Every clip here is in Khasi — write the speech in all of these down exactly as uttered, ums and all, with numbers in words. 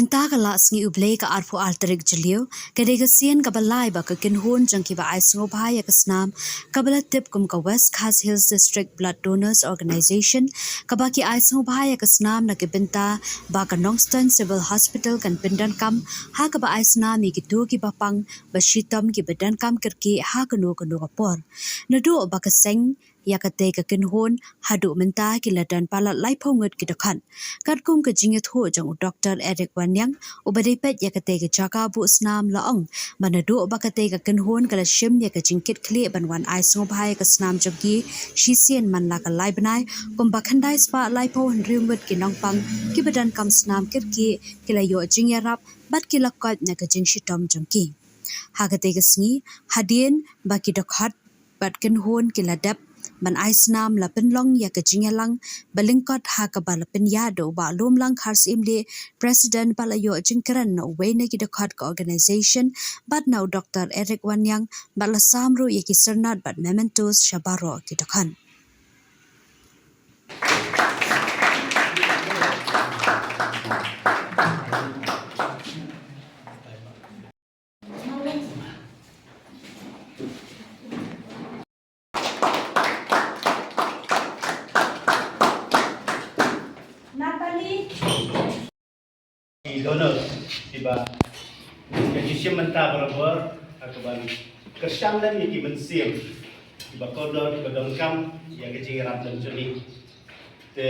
Mynta ka la sngi U Blei ka arphew ar tarik Jylliew, ka dei ka sien kaba lai ba ka kynhun jong kiba ai sngewbha ïa ka snam, kaba la tip kum ka West Khasi Hills District Blood Donors Organization, kaba ki ai sngewbha ïa ka snam na ka bynta ba ka Nongstoiñ Civil Hospital kan pyndonkam ha kaba ai snam ïa kito kiba pang ba shitom kiba donkam kyrkieh ha kano kano ka por. Naduh ba ka seng ïa katei ka kynhun haduh mynta ki la don palat laiphew ngut ki dkhot. Katkum ka jingïathuh jong u Doktor Eric Wanniang, uba dei peit ïa katei ka jaka buh snam, la ong ba naduh ba katei ka kynhun ka la shim ïa ka jingkitkhlieh ban wan ai sngewbha ïa ka snam jong ki shisien man la ka lai bnai, kumba khyndai spah laiphew hynriew ngut ki nongpang kiba donkam snam kyrkieh ki la ïoh jingïarap bad ki la koit na ka jingshitom jong ki. Ha katei ka sngi, hadien ba ki dkhot bad kynhun ki la dep ban ai snam, la pynlong ïa ka jingïalang ba lyngkot ha kaba la pynïaid da u Bah Lumlang Kharsyiemlieh, President, bad la ïoh jingkren na uwei na ki dkhot ka organization bad na u Doktor Eric Wanniang, bad la sam ruh ïa ki syrnod bad mementos sha baroh ki dkhot. Ki donor kiba ka jingshim bynta barabor ha kaban kyrshan lem ïa ki mynsiem kiba kordor kiba donkam ïa ka jingïarap lem jong ngi. Te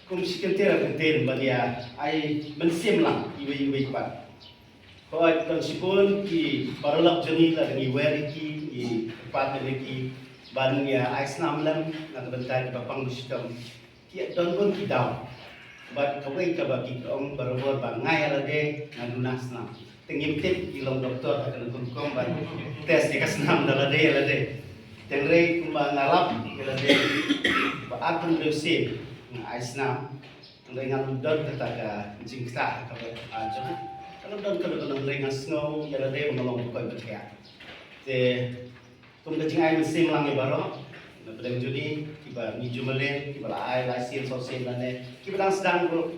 kum shi kyntien kyntien ban ïa ai mynsiem lang iwei iwei pat. Hooid, don shibun ki paralok jong ngi la ngi wer ïa ki, ngi kyrpad ïa ki ban ïa ai snam lem na ka bynta kiba pang ba shitom. Ki don bun ki daw. Bad kawei kaba ki ong barabor ba nga ïa lade nga duna snam. Te ngim tip ki long doktor ha kano ka rukom ban test ïa ka snam da lade ïa lade. Te hynrei kumba nga lap ïa lade ba arphew hynriew sien nga ai snam. Hynrei nga ym don kata ka jingktah ha ka bynta jong nga. Nga ym don kano kano, hynrei nga sngew ïa lade ba nga long ba koit ba khiah. Te kum ka jingai mynsiem lang ïa baroh na pdeng jong ngi, kiba ngi ju mlien, kiba la ai lai sien saw sien lane kiba dang sdang ruh,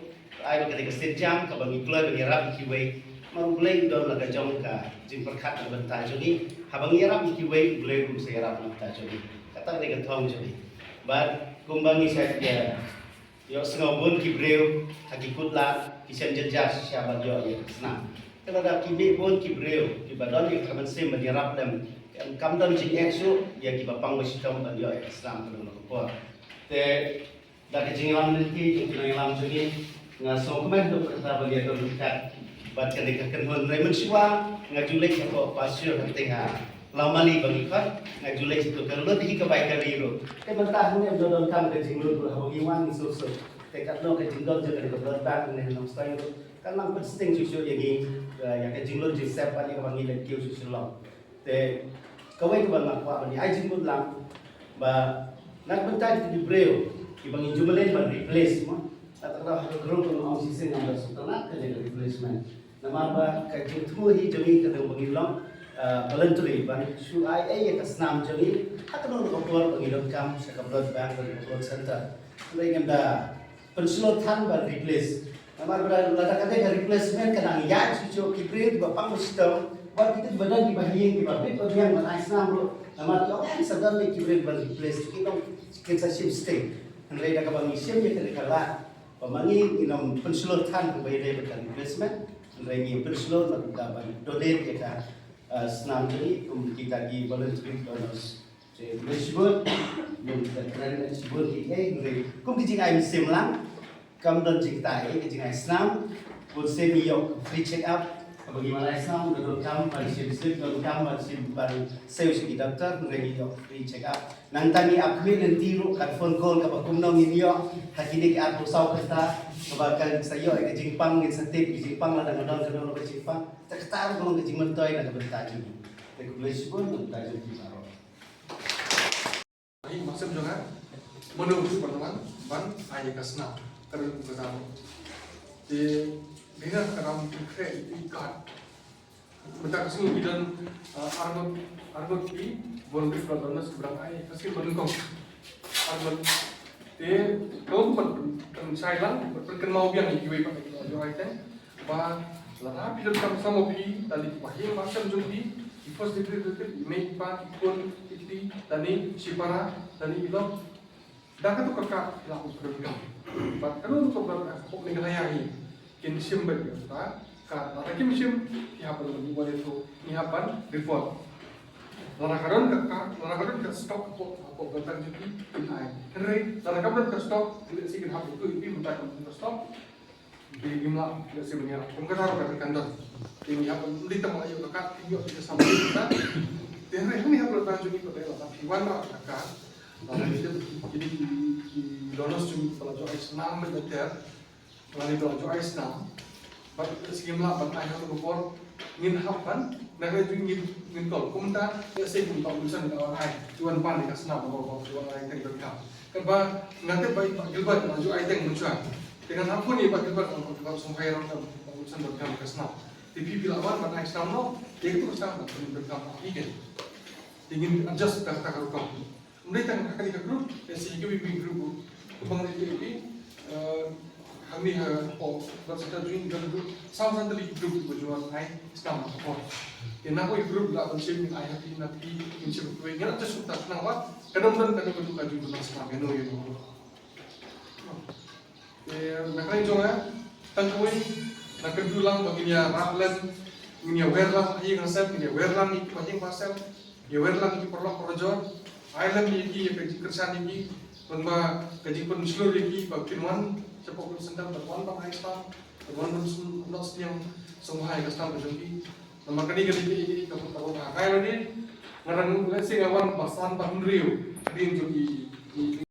ai ba ka dei ka sienjam kaba ngi kloi ban ïarap ïa kiwei. Namar U Blei u don la ka jong ka jingpyrkhat na ka bynta jong ngi. Haba ngi ïarap ïa kiwei, U Blei um sa ïarap na ka bynta jong ngi. Kata ka dei ka thong jong ngi. Bad kumba ngi shait ïa ïohsngew, bun ki briew ha ki kut lad ki shem jynjar shisha ban ïoh ïa ka snam. Te lada ki mih bun ki briew kiba don ïa ka mynsiem ban ïarap lem, kam don jingeh shuh ïa kiba pang ba shitom ban ïoh ïa ka snam ka long ka por. Te da ka jingïalam lynti jong ki nongïalam jong ngi, nga sngewkmen ruh kata ban ïadon ryngkat bad kane ka kynhun. Hynrei mynshuwa nga ju leit hapoh pasture hunting ha Lawmali ba ngi khot, nga ju leit shato, ka lut hi ka bai kari ruh. Te mynta hangne ym donkam ka jinglut ruh, haba ngi wan ngi suk suk. Te katno ka jingdon jong kane ka blood bank hangne ha Nongstoiñ ruh ka nang pynsting shuh shuh ïa ngi, eh, ïa ka jinglong jingsep, ïa kaba ngi leit kiew sha Shillong. Te kawei kaba nga kwah ban ai jingmut lang ba na ka bynta ki briew kiba ngi ju mlien ban replace, mo. Kata ka daw ha ka group ka ong shisien ngam da sngewtynnat ka jingreplacement. Namar ba ka jingthmu hi jong ngi ka dei ba ngi long, eh, voluntary ban shu ai ei ïa ka snam jong ngi ha kano kano ka por ba ngi donkam sha ka blood bank, ka blood center. Hynrei ngim da pynshlur than ban replace. Namar ba lada ka dei ka replacement ka nang ïaid shuh shuh, ki briew kiba pang ba shitom, bad kito kiba don kiba ha ïing kiba bit ba biang ban ai snam ruh. Namar ki ong, eh, sa don lei ki briew ban replace, ki long kin sa shim sting. Hynrei da kaba ngi shim ïa kane ka lad ba ma ngi ngin ym pynshlur than kaba ïadei bad ka replacement, hynrei ngi pynshlur na ka bynta ban donate ïa ka, eh, snam jong ngi kum kita ki voluntary donors. Te khublei shibun, ngin sa kren shibun kiei, hynrei kum ka jingai mynsiem lang, kam don jingktah ei ka jingai snam. Bun sien ngi ïoh free check up, haba ngi wan ai snam, ka donkam ban shim slip, donkam ban shim ban siew sha ki doktor, hynrei ngi ïoh free check up. Nangta ngi ap khmih lynti ruh, ka phone call kaba kumno ngin ïoh ha kine ki arphew saw kynta, kaba kan sa ïoh ïa ka jingpang, ngin sa tip ka jingpang lada ka don kano kano ka jingpang. Te kata ruh ka long ka jingmyntoi na ka bynta jong ngi. Te khublei shibun na ka bynta jong phi baroh. Hi, mynsiem jong nga, mano ruh ban wan ban ai ka snam, ka dei ka daw. Te, dei na ka daw ki khreh ki kat. Mynta ka sngi ki don, uh, arngut, arngut ki voluntary blood donors ki brang ai ka sngi ban kong. Arngut. Te, ka ban, ban, Shai lang, pyrkhat kynmaw biang ïa kiwei pat ki la ju ai teng. Ba lada phi donkam sawdong phi, lane ki bahaïing bahasem jong phi, ki first degree relative, i mei i pa, ki khun ki kti, lane shipara, lane i lok. Da katu ka kad phi lah ban pyndonkam. Bad kano kano ka briew hapoh Meghalaya hi kin shim beit ïa kata ka kad, lada kim shim, phi hap ban wan ïathuh, ngi hap ban report. Lada ka don ka kad, lada ka don ka stock hapoh, hapoh ka kad jong phi, kin ai. Hynrei lada kam don ka stock, lehse kin hap ban ïathuh ïa phi mynta kam don ka stock. Te ngim lah, lehse ban ïarap. Kum kata ruh ka kan don. Te ngi hap ban, ym dei tang ba la ïoh ka kad, te ngi ïoh ka jingïasam ïa ka kad. Te hynrei hangne ha pdeng jong ngi pat lada phi wanrah ka kad, lada ki, ki, ki, ki donors jong ngi pat la ju ai snam beit ter, lane pat la ju ai snam. Bad lehse ngim lah ban ai ha katu ka por, ngin hap ban, na ka jong ngi ngin, ngin call. Kumta lehse kum Bah Wilson ka wan ai, ki wan pan ïa ka snam, ba, ba, ki wan ai teng donkam. Katba nga tip ba i Bah Gilbert la ju ai teng mynshuwa. Te ngan hap phone ïa i Bah Gilbert, Bah Gilbert Songhai ruh, Bah Wilson donkam ka snam. Te phi, phi lah wan ban ai snam noh, te katu ka snam ban pyndonkam ïa phi. Te ngin adjust da kata ka rukom. Ym dei tang ha kane ka group, lehse ïa kiwei kiwei group ruh. Kumba nga la ïathuh ïa phi, eh, hangne ha, oh, Blood Centre jong ngi ka group, saw san tylli ki group kiba ju wan ai snam ha ka por. Te na kawei ka group lah ban shim, ngin ai ha phi, na phi ngin shim ha kiwei. Ngin adjust kumta khnang ba ka dang don, ka dang don ka jingpyndonkam snam ïano ïano. Te na ka liang jong nga, tang kawei, nga kyntu lang ba ngin ïa rah lem, ngin ïa wer lang ha ïing ha sem, ngin ïa wer lang ïa ki bahaïing bahasem, ïa wer lang ïa ki paralok parajor, ai lem ïa ki, ïa ka jingkyrshan ïa ki, ban ba ka jingpynshlur ïa ki ba kin wan shapoh Blood Centre, ban wan ban ai snam, ban wan ban sng-, noh synñiang sngewbha ïa ka snam ka jong ki. Namar kane ka dei ka, ka, ka, ka, ka, ka, ka, nga dang, lehse nga wan ba san ba hynriew hadien jong i, i, i